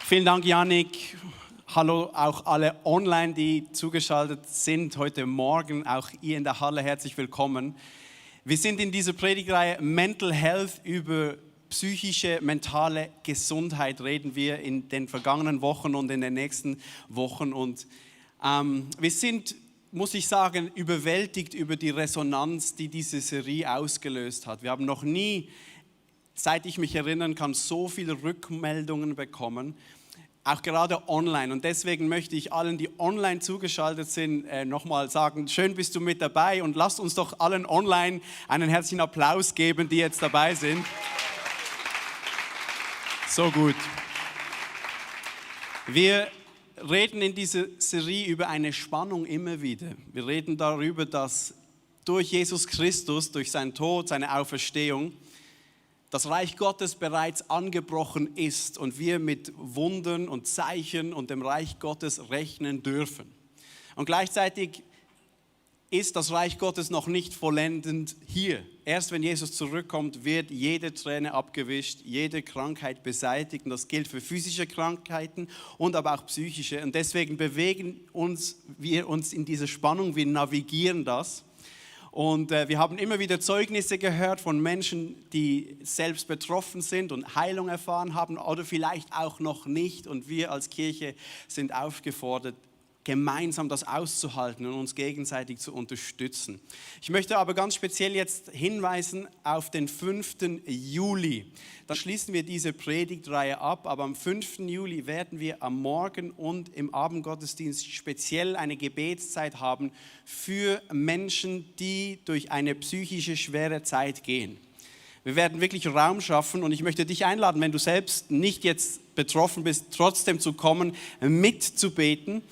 Vielen Dank, Yannick. Hallo auch alle online, die zugeschaltet sind heute Morgen. Auch ihr in der Halle, herzlich willkommen. Wir sind in dieser Predigtreihe Mental Health, über psychische, mentale Gesundheit reden wir in den vergangenen Wochen und in den nächsten Wochen. Und wir sind, muss ich sagen, überwältigt über die Resonanz, die diese Serie ausgelöst hat. Wir haben noch nie, seit ich mich erinnern kann, so viele Rückmeldungen bekommen. Auch gerade online. Und deswegen möchte ich allen, die online zugeschaltet sind, nochmal sagen, schön bist du mit dabei und lasst uns doch allen online einen herzlichen Applaus geben, die jetzt dabei sind. So gut. Wir reden in dieser Serie über eine Spannung immer wieder. Wir reden darüber, dass durch Jesus Christus, durch seinen Tod, seine Auferstehung, das Reich Gottes bereits angebrochen ist und wir mit Wundern und Zeichen und dem Reich Gottes rechnen dürfen. Und gleichzeitig ist das Reich Gottes noch nicht vollendend hier. Erst wenn Jesus zurückkommt, wird jede Träne abgewischt, jede Krankheit beseitigt. Und das gilt für physische Krankheiten und aber auch psychische. Und deswegen bewegen wir uns in dieser Spannung, wir navigieren das. Und wir haben immer wieder Zeugnisse gehört von Menschen, die selbst betroffen sind und Heilung erfahren haben oder vielleicht auch noch nicht. Und wir als Kirche sind aufgefordert, gemeinsam das auszuhalten und uns gegenseitig zu unterstützen. Ich möchte aber ganz speziell jetzt hinweisen auf den 5. Juli. Dann schließen wir diese Predigtreihe ab, aber am 5. Juli werden wir am Morgen und im Abendgottesdienst speziell eine Gebetszeit haben für Menschen, die durch eine psychische schwere Zeit gehen. Wir werden wirklich Raum schaffen und ich möchte dich einladen, wenn du selbst nicht jetzt betroffen bist, trotzdem zu kommen, mitzubeten.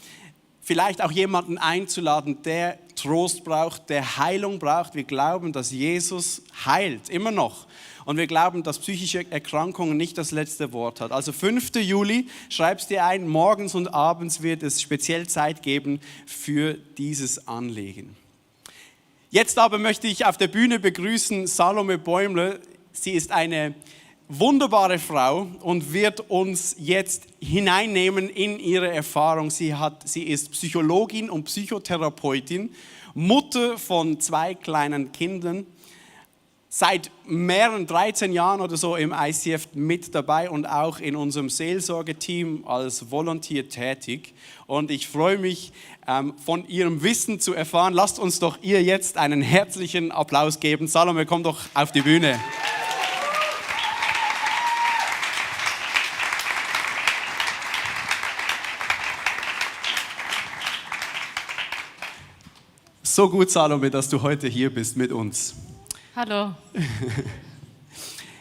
Vielleicht auch jemanden einzuladen, der Trost braucht, der Heilung braucht. Wir glauben, dass Jesus heilt, immer noch. Und wir glauben, dass psychische Erkrankungen nicht das letzte Wort hat. Also 5. Juli, schreib's dir ein, morgens und abends wird es speziell Zeit geben für dieses Anliegen. Jetzt aber möchte ich auf der Bühne begrüßen Salome Bäumler. Sie ist eine wunderbare Frau und wird uns jetzt hineinnehmen in ihre Erfahrung. Sie ist Psychologin und Psychotherapeutin, Mutter von 2 kleinen Kindern, seit mehreren 13 Jahren oder so im ICF mit dabei und auch in unserem Seelsorgeteam als Volunteer tätig. Und ich freue mich, von ihrem Wissen zu erfahren. Lasst uns doch ihr jetzt einen herzlichen Applaus geben. Salome, komm doch auf die Bühne. So gut, Salome, dass du heute hier bist mit uns. Hallo.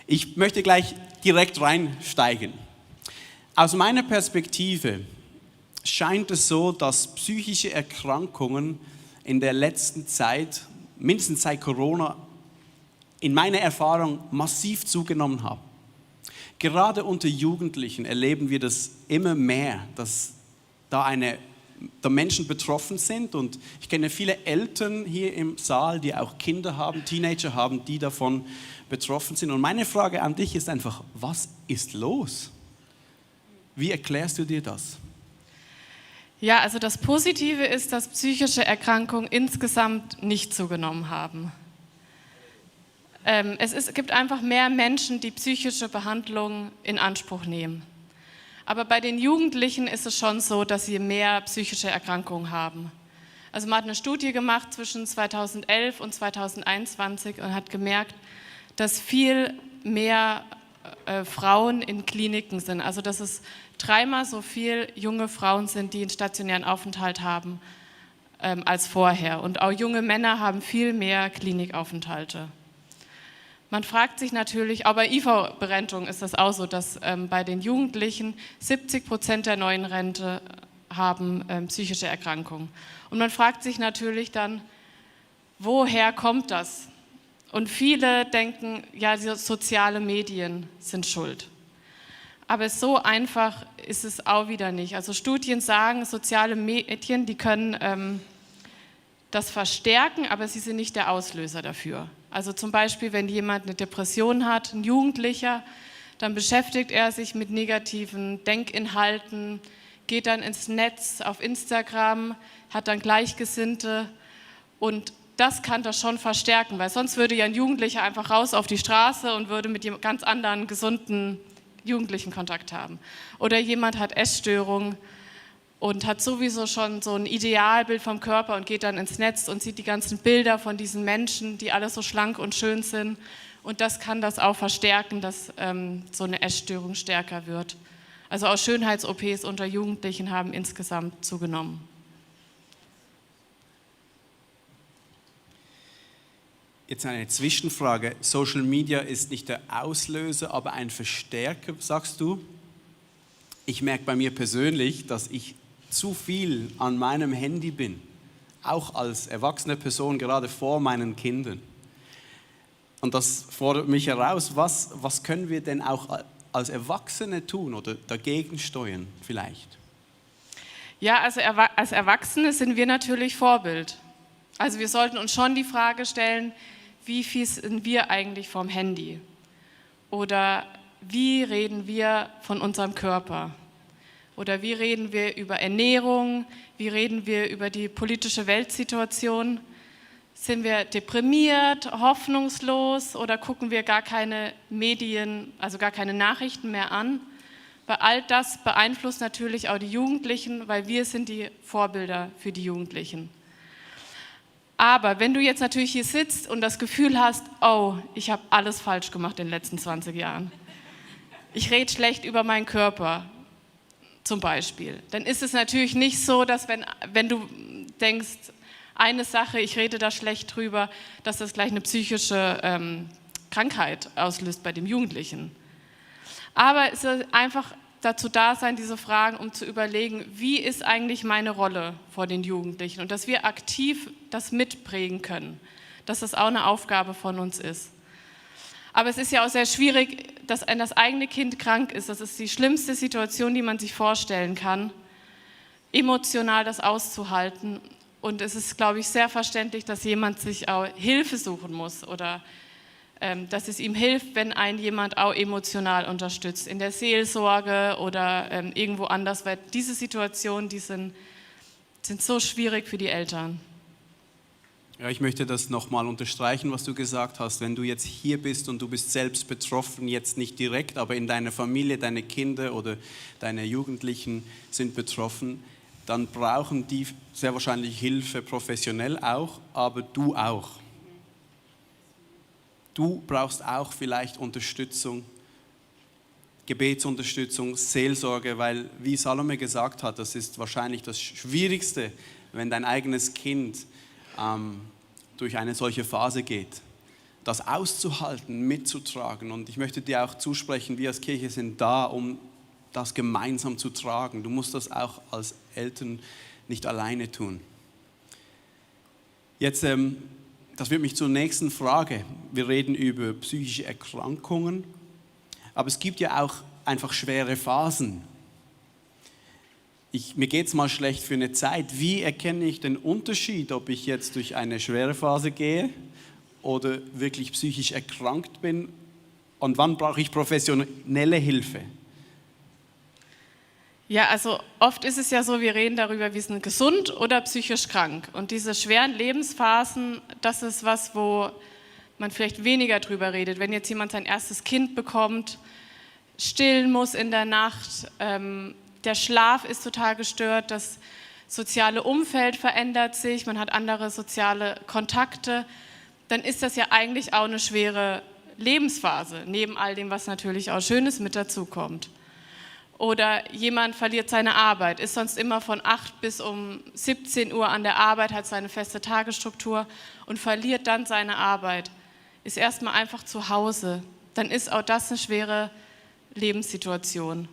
Ich möchte gleich direkt reinsteigen. Aus meiner Perspektive scheint es so, dass psychische Erkrankungen in der letzten Zeit, mindestens seit Corona, in meiner Erfahrung massiv zugenommen haben. Gerade unter Jugendlichen erleben wir das immer mehr, dass da Menschen betroffen sind und ich kenne viele Eltern hier im Saal, die auch Kinder haben, Teenager haben, die davon betroffen sind. Und meine Frage an dich ist einfach, was ist los? Wie erklärst du dir das? Ja, also das Positive ist, dass psychische Erkrankungen insgesamt nicht zugenommen haben. Es gibt einfach mehr Menschen, die psychische Behandlung in Anspruch nehmen. Aber bei den Jugendlichen ist es schon so, dass sie mehr psychische Erkrankungen haben. Also man hat eine Studie gemacht zwischen 2011 und 2021 und hat gemerkt, dass viel mehr Frauen in Kliniken sind. Also dass es 3-mal so viel junge Frauen sind, die einen stationären Aufenthalt haben als vorher. Und auch junge Männer haben viel mehr Klinikaufenthalte. Man fragt sich natürlich, auch bei IV-Berentung ist das auch so, dass bei den Jugendlichen 70% der neuen Rente haben psychische Erkrankungen. Und man fragt sich natürlich dann, woher kommt das? Und viele denken, ja, die sozialen Medien sind schuld. Aber so einfach ist es auch wieder nicht. Also Studien sagen, soziale Medien, die können das verstärken, aber sie sind nicht der Auslöser dafür. Also zum Beispiel, wenn jemand eine Depression hat, ein Jugendlicher, dann beschäftigt er sich mit negativen Denkinhalten, geht dann ins Netz, auf Instagram, hat dann Gleichgesinnte und das kann das schon verstärken, weil sonst würde ja ein Jugendlicher einfach raus auf die Straße und würde mit ganz anderen, gesunden Jugendlichen Kontakt haben. Oder jemand hat Essstörungen und hat sowieso schon so ein Idealbild vom Körper und geht dann ins Netz und sieht die ganzen Bilder von diesen Menschen, die alle so schlank und schön sind. Und das kann das auch verstärken, dass so eine Essstörung stärker wird. Also auch Schönheits-OPs unter Jugendlichen haben insgesamt zugenommen. Jetzt eine Zwischenfrage. Social Media ist nicht der Auslöser, aber ein Verstärker, sagst du? Ich merke bei mir persönlich, dass ich zu viel an meinem Handy bin, auch als erwachsene Person, gerade vor meinen Kindern. Und das fordert mich heraus, was können wir denn auch als Erwachsene tun oder dagegen steuern vielleicht? Ja, also als Erwachsene sind wir natürlich Vorbild. Also wir sollten uns schon die Frage stellen, wie viel sind wir eigentlich vom Handy? Oder wie reden wir von unserem Körper? Oder wie reden wir über Ernährung? Wie reden wir über die politische Weltsituation? Sind wir deprimiert, hoffnungslos oder gucken wir gar keine Medien, also gar keine Nachrichten mehr an? Weil all das beeinflusst natürlich auch die Jugendlichen, weil wir sind die Vorbilder für die Jugendlichen. Aber wenn du jetzt natürlich hier sitzt und das Gefühl hast, oh, ich habe alles falsch gemacht in den letzten 20 Jahren. Ich rede schlecht über meinen Körper, zum Beispiel. Dann ist es natürlich nicht so, dass wenn du denkst, eine Sache, ich rede da schlecht drüber, dass das gleich eine psychische Krankheit auslöst bei dem Jugendlichen. Aber es soll einfach dazu da sein, diese Fragen, um zu überlegen, wie ist eigentlich meine Rolle vor den Jugendlichen und dass wir aktiv das mitprägen können, dass das auch eine Aufgabe von uns ist. Aber es ist ja auch sehr schwierig, dass das eigene Kind krank ist. Das ist die schlimmste Situation, die man sich vorstellen kann, emotional das auszuhalten. Und es ist, glaube ich, sehr verständlich, dass jemand sich auch Hilfe suchen muss oder dass es ihm hilft, wenn einen jemand auch emotional unterstützt, in der Seelsorge oder irgendwo anders, weil diese Situationen, die sind so schwierig für die Eltern. Ja, ich möchte das nochmal unterstreichen, was du gesagt hast. Wenn du jetzt hier bist und du bist selbst betroffen, jetzt nicht direkt, aber in deiner Familie, deine Kinder oder deine Jugendlichen sind betroffen, dann brauchen die sehr wahrscheinlich Hilfe, professionell auch, aber du auch. Du brauchst auch vielleicht Unterstützung, Gebetsunterstützung, Seelsorge, weil, wie Salome gesagt hat, das ist wahrscheinlich das Schwierigste, wenn dein eigenes Kind durch eine solche Phase geht. Das auszuhalten, mitzutragen. Und ich möchte dir auch zusprechen, wir als Kirche sind da, um das gemeinsam zu tragen. Du musst das auch als Eltern nicht alleine tun. Jetzt, das führt mich zur nächsten Frage. Wir reden über psychische Erkrankungen, aber es gibt ja auch einfach schwere Phasen. Mir geht es mal schlecht für eine Zeit. Wie erkenne ich den Unterschied, ob ich jetzt durch eine schwere Phase gehe oder wirklich psychisch erkrankt bin? Und wann brauche ich professionelle Hilfe? Ja, also oft ist es ja so, wir reden darüber, wir sind gesund oder psychisch krank. Und diese schweren Lebensphasen, das ist was, wo man vielleicht weniger drüber redet. Wenn jetzt jemand sein erstes Kind bekommt, stillen muss in der Nacht, der Schlaf ist total gestört, das soziale Umfeld verändert sich, man hat andere soziale Kontakte, dann ist das ja eigentlich auch eine schwere Lebensphase, neben all dem, was natürlich auch Schönes mit dazukommt. Oder jemand verliert seine Arbeit, ist sonst immer von 8 bis um 17 Uhr an der Arbeit, hat seine feste Tagesstruktur und verliert dann seine Arbeit, ist erstmal einfach zu Hause. Dann ist auch das eine schwere Lebenssituation.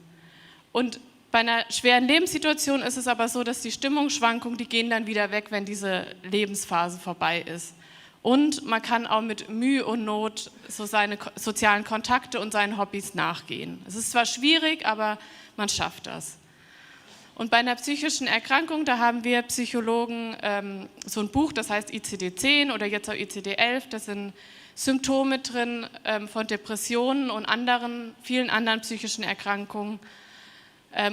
Und bei einer schweren Lebenssituation ist es aber so, dass die Stimmungsschwankungen, die gehen dann wieder weg, wenn diese Lebensphase vorbei ist. Und man kann auch mit Mühe und Not so seine sozialen Kontakte und seinen Hobbys nachgehen. Es ist zwar schwierig, aber man schafft das. Und bei einer psychischen Erkrankung, da haben wir Psychologen so ein Buch, das heißt ICD-10 oder jetzt auch ICD-11. Das sind Symptome drin von Depressionen und vielen anderen psychischen Erkrankungen.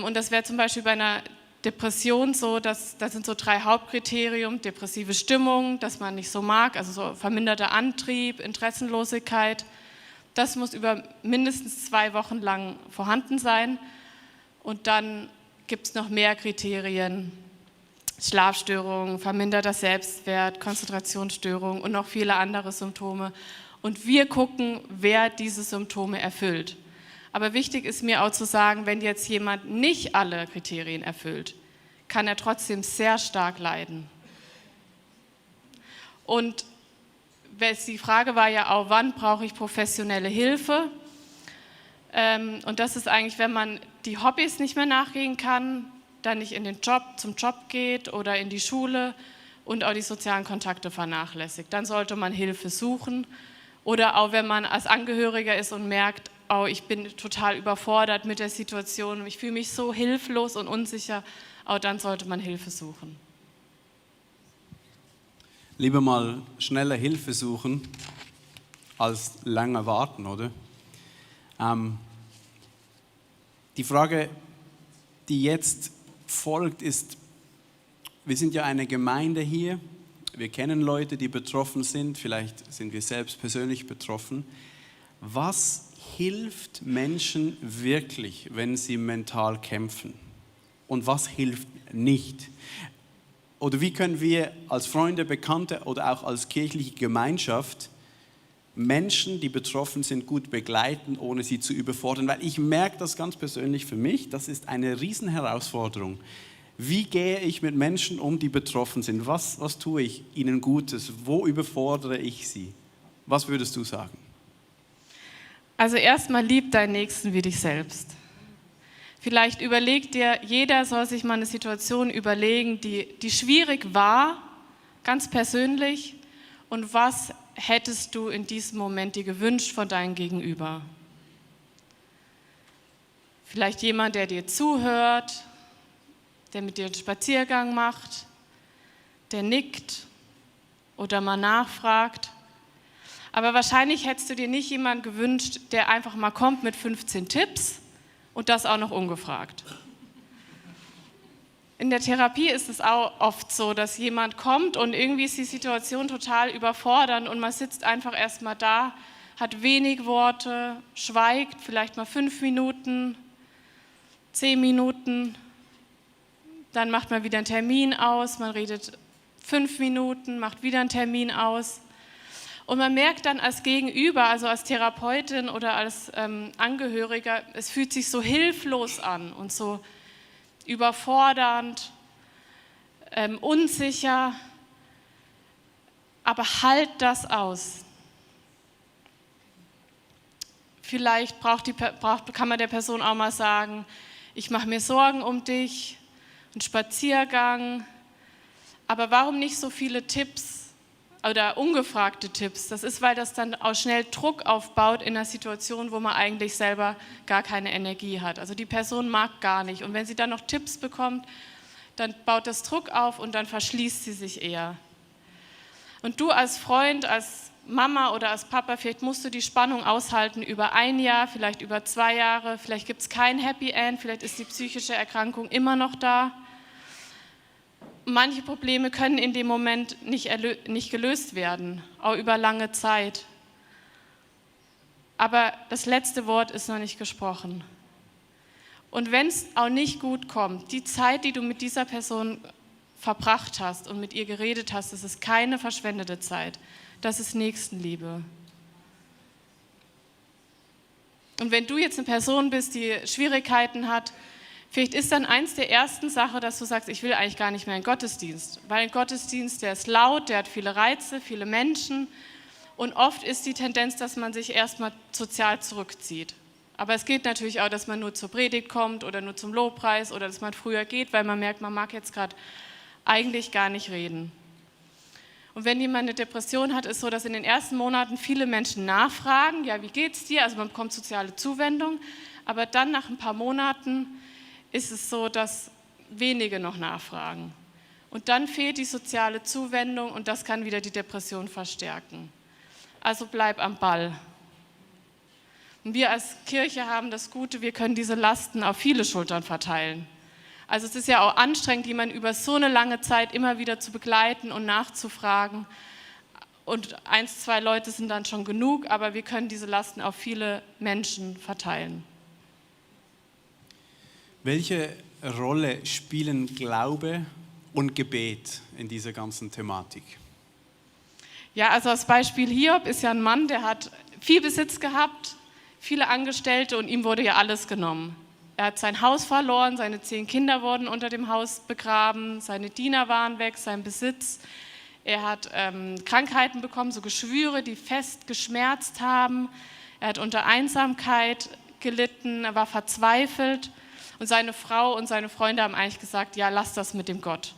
Und das wäre zum Beispiel bei einer Depression so, das sind so 3 Hauptkriterien: depressive Stimmung, dass man nicht so mag, also so verminderter Antrieb, Interessenlosigkeit. Das muss über mindestens 2 Wochen lang vorhanden sein. Und dann gibt es noch mehr Kriterien: Schlafstörungen, verminderter Selbstwert, Konzentrationsstörungen und noch viele andere Symptome. Und wir gucken, wer diese Symptome erfüllt. Aber wichtig ist mir auch zu sagen, wenn jetzt jemand nicht alle Kriterien erfüllt, kann er trotzdem sehr stark leiden. Und die Frage war ja auch, wann brauche ich professionelle Hilfe? Und das ist eigentlich, wenn man die Hobbys nicht mehr nachgehen kann, dann nicht zum Job geht oder in die Schule und auch die sozialen Kontakte vernachlässigt. Dann sollte man Hilfe suchen. Oder auch wenn man als Angehöriger ist und merkt, oh, ich bin total überfordert mit der Situation, ich fühle mich so hilflos und unsicher, auch dann sollte man Hilfe suchen. Lieber mal schneller Hilfe suchen, als lange warten, oder? Die Frage, die jetzt folgt, ist, wir sind ja eine Gemeinde hier, wir kennen Leute, die betroffen sind, vielleicht sind wir selbst persönlich betroffen. Was hilft Menschen wirklich, wenn sie mental kämpfen? Und was hilft nicht? Oder wie können wir als Freunde, Bekannte oder auch als kirchliche Gemeinschaft Menschen, die betroffen sind, gut begleiten, ohne sie zu überfordern? Weil ich merke das ganz persönlich für mich, das ist eine Riesenherausforderung. Wie gehe ich mit Menschen um, die betroffen sind? Was tue ich ihnen Gutes? Wo überfordere ich sie? Was würdest du sagen? Also erstmal lieb deinen Nächsten wie dich selbst. Vielleicht überleg dir, jeder soll sich mal eine Situation überlegen, die schwierig war, ganz persönlich, und was hättest du in diesem Moment dir gewünscht von deinem Gegenüber? Vielleicht jemand, der dir zuhört, der mit dir einen Spaziergang macht, der nickt oder mal nachfragt. Aber wahrscheinlich hättest du dir nicht jemanden gewünscht, der einfach mal kommt mit 15 Tipps und das auch noch ungefragt. In der Therapie ist es auch oft so, dass jemand kommt und irgendwie ist die Situation total überfordernd und man sitzt einfach erstmal da, hat wenig Worte, schweigt vielleicht mal 5 Minuten, 10 Minuten, dann macht man wieder einen Termin aus, man redet 5 Minuten, macht wieder einen Termin aus. Und man merkt dann als Gegenüber, also als Therapeutin oder als Angehöriger, es fühlt sich so hilflos an und so überfordernd, unsicher. Aber halt das aus. Vielleicht kann man der Person auch mal sagen, ich mache mir Sorgen um dich, einen Spaziergang. Aber warum nicht so viele Tipps? Oder ungefragte Tipps. Das ist, weil das dann auch schnell Druck aufbaut in einer Situation, wo man eigentlich selber gar keine Energie hat. Also die Person mag gar nicht. Und wenn sie dann noch Tipps bekommt, dann baut das Druck auf und dann verschließt sie sich eher. Und du als Freund, als Mama oder als Papa, vielleicht musst du die Spannung aushalten über 1 Jahr, vielleicht über 2 Jahre, vielleicht gibt es kein Happy End, vielleicht ist die psychische Erkrankung immer noch da. Manche Probleme können in dem Moment nicht gelöst werden, auch über lange Zeit. Aber das letzte Wort ist noch nicht gesprochen. Und wenn es auch nicht gut kommt, die Zeit, die du mit dieser Person verbracht hast und mit ihr geredet hast, das ist keine verschwendete Zeit. Das ist Nächstenliebe. Und wenn du jetzt eine Person bist, die Schwierigkeiten hat, vielleicht ist dann eins der ersten Sachen, dass du sagst, ich will eigentlich gar nicht mehr in den Gottesdienst. Weil ein Gottesdienst, der ist laut, der hat viele Reize, viele Menschen. Und oft ist die Tendenz, dass man sich erstmal sozial zurückzieht. Aber es geht natürlich auch, dass man nur zur Predigt kommt oder nur zum Lobpreis oder dass man früher geht, weil man merkt, man mag jetzt gerade eigentlich gar nicht reden. Und wenn jemand eine Depression hat, ist es so, dass in den ersten Monaten viele Menschen nachfragen, ja, wie geht's dir? Also man bekommt soziale Zuwendung. Aber dann nach ein paar Monaten ist es so, dass wenige noch nachfragen. Und dann fehlt die soziale Zuwendung und das kann wieder die Depression verstärken. Also bleib am Ball. Und wir als Kirche haben das Gute, wir können diese Lasten auf viele Schultern verteilen. Also es ist ja auch anstrengend, jemanden über so eine lange Zeit immer wieder zu begleiten und nachzufragen. Und 1, 2 Leute sind dann schon genug, aber wir können diese Lasten auf viele Menschen verteilen. Welche Rolle spielen Glaube und Gebet in dieser ganzen Thematik? Ja, also als Beispiel Hiob ist ja ein Mann, der hat viel Besitz gehabt, viele Angestellte und ihm wurde ja alles genommen. Er hat sein Haus verloren, seine 10 Kinder wurden unter dem Haus begraben, seine Diener waren weg, sein Besitz. Er hat Krankheiten bekommen, so Geschwüre, die fest geschmerzt haben. Er hat unter Einsamkeit gelitten, er war verzweifelt. Und seine Frau und seine Freunde haben eigentlich gesagt, ja, lass das mit dem Gott.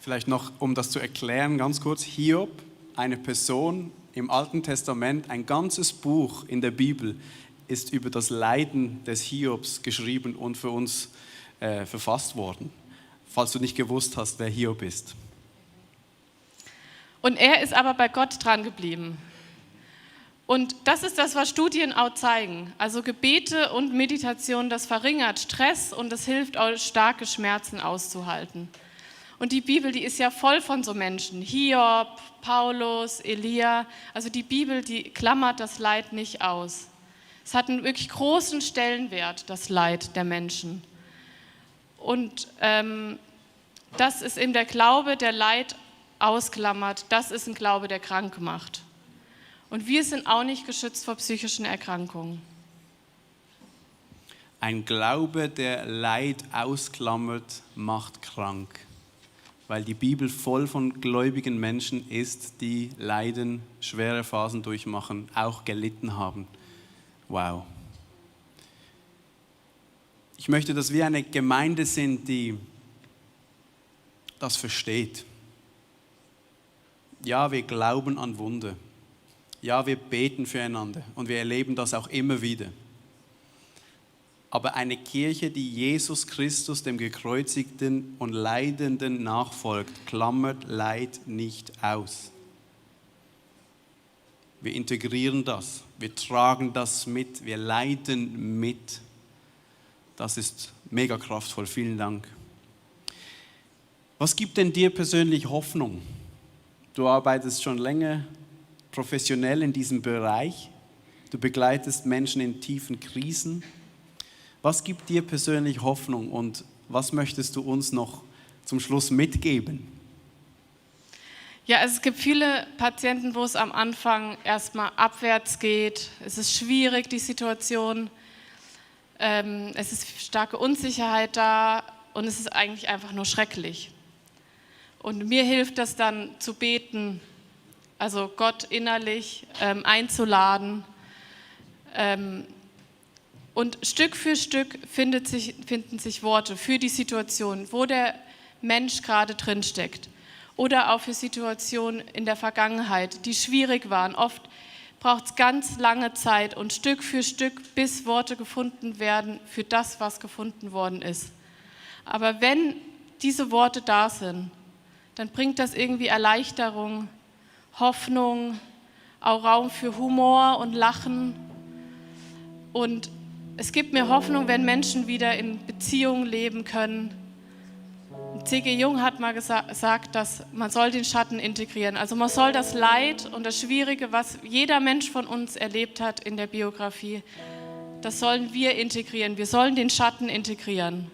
Vielleicht noch, um das zu erklären, ganz kurz. Hiob, eine Person im Alten Testament, ein ganzes Buch in der Bibel, ist über das Leiden des Hiobs geschrieben und für uns verfasst worden, falls du nicht gewusst hast, wer Hiob ist. Und er ist aber bei Gott dran geblieben. Und das ist das, was Studien auch zeigen. Also Gebete und Meditation, das verringert Stress und das hilft auch, starke Schmerzen auszuhalten. Und die Bibel, die ist ja voll von so Menschen. Hiob, Paulus, Elia. Also die Bibel, die klammert das Leid nicht aus. Es hat einen wirklich großen Stellenwert, das Leid der Menschen. Und das ist eben der Glaube, der Leid ausklammert. Das ist ein Glaube, der krank macht. Und wir sind auch nicht geschützt vor psychischen Erkrankungen. Ein Glaube, der Leid ausklammert, macht krank. Weil die Bibel voll von gläubigen Menschen ist, die leiden, schwere Phasen durchmachen, auch gelitten haben. Wow. Ich möchte, dass wir eine Gemeinde sind, die das versteht. Ja, wir glauben an Wunder. Ja, wir beten füreinander und wir erleben das auch immer wieder. Aber eine Kirche, die Jesus Christus, dem Gekreuzigten und Leidenden nachfolgt, klammert Leid nicht aus. Wir integrieren das, wir tragen das mit, wir leiden mit. Das ist mega kraftvoll, vielen Dank. Was gibt denn dir persönlich Hoffnung? Du arbeitest schon länger professionell in diesem Bereich. Du begleitest Menschen in tiefen Krisen. Was gibt dir persönlich Hoffnung und was möchtest du uns noch zum Schluss mitgeben? Ja, es gibt viele Patienten, wo es am Anfang erstmal abwärts geht. Es ist schwierig, die Situation. Es ist starke Unsicherheit da und es ist eigentlich einfach nur schrecklich. Und mir hilft das dann zu beten, also Gott innerlich einzuladen. Und Stück für Stück finden sich Worte für die Situation, wo der Mensch gerade drin steckt. Oder auch für Situationen in der Vergangenheit, die schwierig waren. Oft braucht es ganz lange Zeit und Stück für Stück, bis Worte gefunden werden für das, was gefunden worden ist. Aber wenn diese Worte da sind, dann bringt das irgendwie Erleichterung, Hoffnung, auch Raum für Humor und Lachen. Und es gibt mir Hoffnung, wenn Menschen wieder in Beziehungen leben können. C.G. Jung hat mal gesagt, dass man soll den Schatten integrieren. Also man soll das Leid und das Schwierige, was jeder Mensch von uns erlebt hat in der Biografie, das sollen wir integrieren. Wir sollen den Schatten integrieren.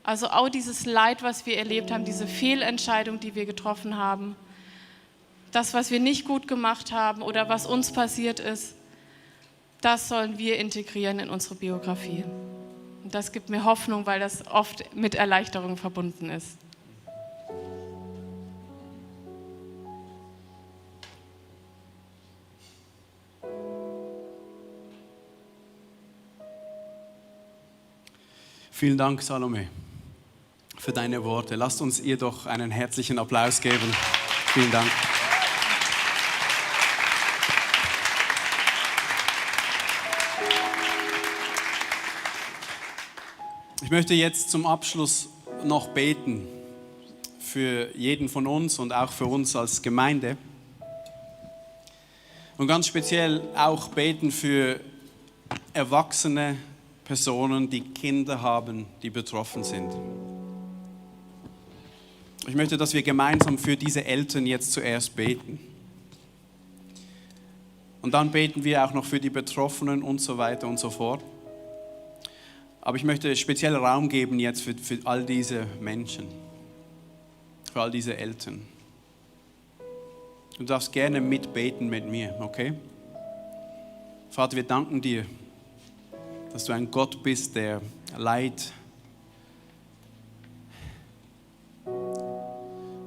Also auch dieses Leid, was wir erlebt haben, diese Fehlentscheidung, die wir getroffen haben, das, was wir nicht gut gemacht haben oder was uns passiert ist, das sollen wir integrieren in unsere Biografie. Und das gibt mir Hoffnung, weil das oft mit Erleichterung verbunden ist. Vielen Dank, Salome, für deine Worte. Lasst uns ihr doch einen herzlichen Applaus geben. Vielen Dank. Ich möchte jetzt zum Abschluss noch beten für jeden von uns und auch für uns als Gemeinde. Und ganz speziell auch beten für erwachsene Personen, die Kinder haben, die betroffen sind. Ich möchte, dass wir gemeinsam für diese Eltern jetzt zuerst beten. Und dann beten wir auch noch für die Betroffenen und so weiter und so fort. Aber ich möchte speziell Raum geben jetzt für all diese Menschen, für all diese Eltern. Du darfst gerne mitbeten mit mir, okay? Vater, wir danken dir, dass du ein Gott bist, der Leid,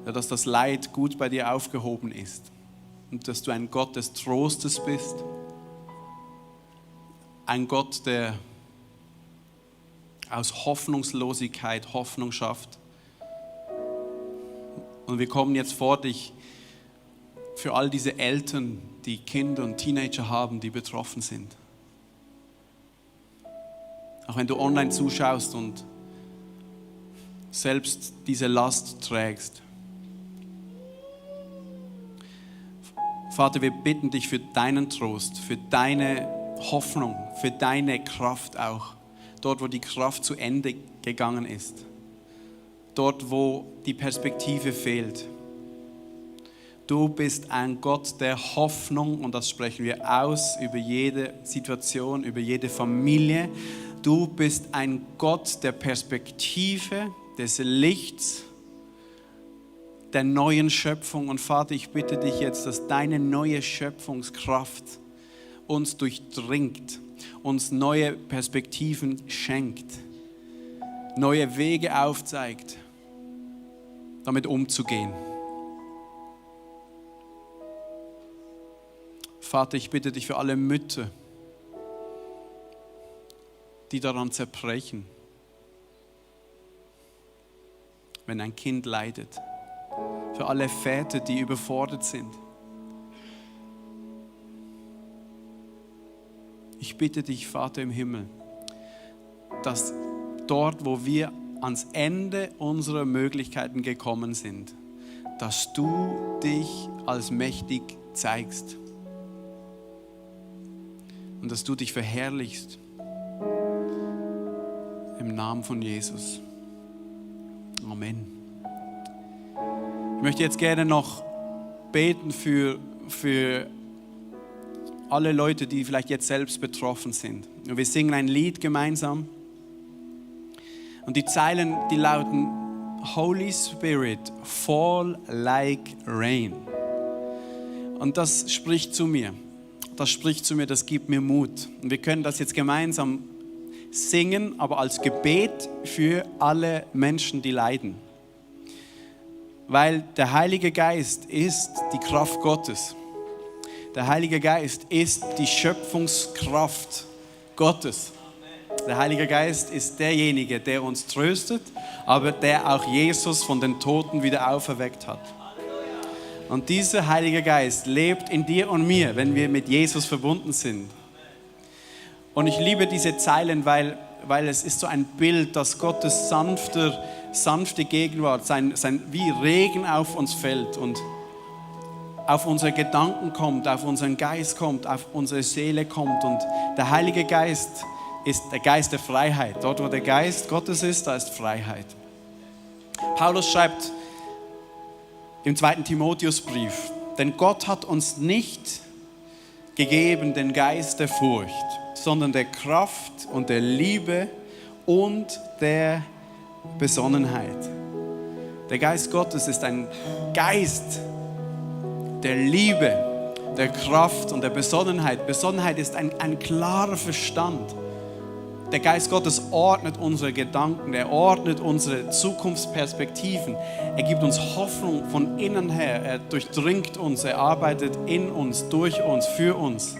ja, dass das Leid gut bei dir aufgehoben ist und dass du ein Gott des Trostes bist, ein Gott, der aus Hoffnungslosigkeit Hoffnung schafft. Und wir kommen jetzt vor dich für all diese Eltern, die Kinder und Teenager haben, die betroffen sind. Auch wenn du online zuschaust und selbst diese Last trägst. Vater, wir bitten dich für deinen Trost, für deine Hoffnung, für deine Kraft auch. Dort, wo die Kraft zu Ende gegangen ist. Dort, wo die Perspektive fehlt. Du bist ein Gott der Hoffnung und das sprechen wir aus über jede Situation, über jede Familie. Du bist ein Gott der Perspektive, des Lichts, der neuen Schöpfung. Und Vater, ich bitte dich jetzt, dass deine neue Schöpfungskraft uns durchdringt, uns neue Perspektiven schenkt, neue Wege aufzeigt, damit umzugehen. Vater, ich bitte dich für alle Mütter, die daran zerbrechen, wenn ein Kind leidet. Für alle Väter, die überfordert sind. Ich bitte dich, Vater im Himmel, dass dort, wo wir ans Ende unserer Möglichkeiten gekommen sind, dass du dich als mächtig zeigst. Und dass du dich verherrlichst im Namen von Jesus. Amen. Ich möchte jetzt gerne noch beten für alle Leute, die vielleicht jetzt selbst betroffen sind. Und wir singen ein Lied gemeinsam. Und die Zeilen, die lauten: Holy Spirit, fall like rain. Und das spricht zu mir. Das spricht zu mir, das gibt mir Mut. Und wir können das jetzt gemeinsam singen, aber als Gebet für alle Menschen, die leiden. Weil der Heilige Geist ist die Kraft Gottes. Der Heilige Geist ist die Schöpfungskraft Gottes. Der Heilige Geist ist derjenige, der uns tröstet, aber der auch Jesus von den Toten wieder auferweckt hat. Und dieser Heilige Geist lebt in dir und mir, wenn wir mit Jesus verbunden sind. Und ich liebe diese Zeilen, weil es ist so ein Bild, dass Gottes sanfte Gegenwart, sein wie Regen auf uns fällt und auf unsere Gedanken kommt, auf unseren Geist kommt, auf unsere Seele kommt. Und der Heilige Geist ist der Geist der Freiheit. Dort, wo der Geist Gottes ist, da ist Freiheit. Paulus schreibt im 2. Timotheusbrief: Denn Gott hat uns nicht gegeben den Geist der Furcht, sondern der Kraft und der Liebe und der Besonnenheit. Der Geist Gottes ist ein Geist der Liebe, der Kraft und der Besonnenheit. Besonnenheit ist ein klarer Verstand. Der Geist Gottes ordnet unsere Gedanken, er ordnet unsere Zukunftsperspektiven. Er gibt uns Hoffnung von innen her, er durchdringt uns, er arbeitet in uns, durch uns, für uns.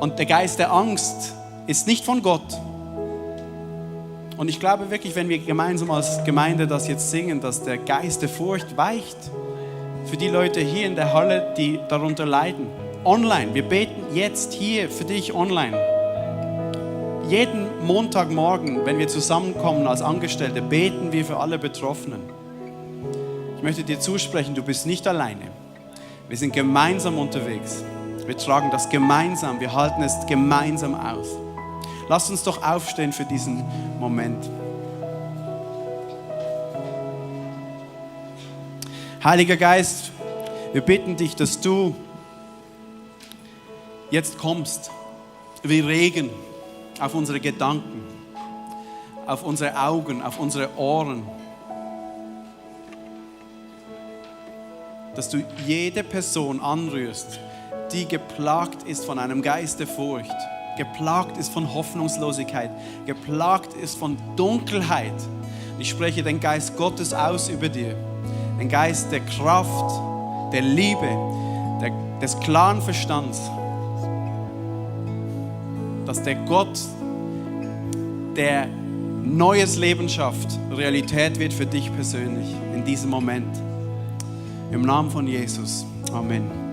Und der Geist der Angst ist nicht von Gott. Und ich glaube wirklich, wenn wir gemeinsam als Gemeinde das jetzt singen, dass der Geist der Furcht weicht für die Leute hier in der Halle, die darunter leiden. Online, wir beten jetzt hier für dich online. Jeden Montagmorgen, wenn wir zusammenkommen als Angestellte, beten wir für alle Betroffenen. Ich möchte dir zusprechen, du bist nicht alleine. Wir sind gemeinsam unterwegs. Wir tragen das gemeinsam, wir halten es gemeinsam aus. Lasst uns doch aufstehen für diesen Moment. Heiliger Geist, wir bitten dich, dass du jetzt kommst, wie Regen auf unsere Gedanken, auf unsere Augen, auf unsere Ohren. Dass du jede Person anrührst, die geplagt ist von einem Geist der Furcht, geplagt ist von Hoffnungslosigkeit, geplagt ist von Dunkelheit. Ich spreche den Geist Gottes aus über dir, den Geist der Kraft, der Liebe, des klaren Verstands, dass der Gott, der neues Leben schafft, Realität wird für dich persönlich in diesem Moment. Im Namen von Jesus. Amen.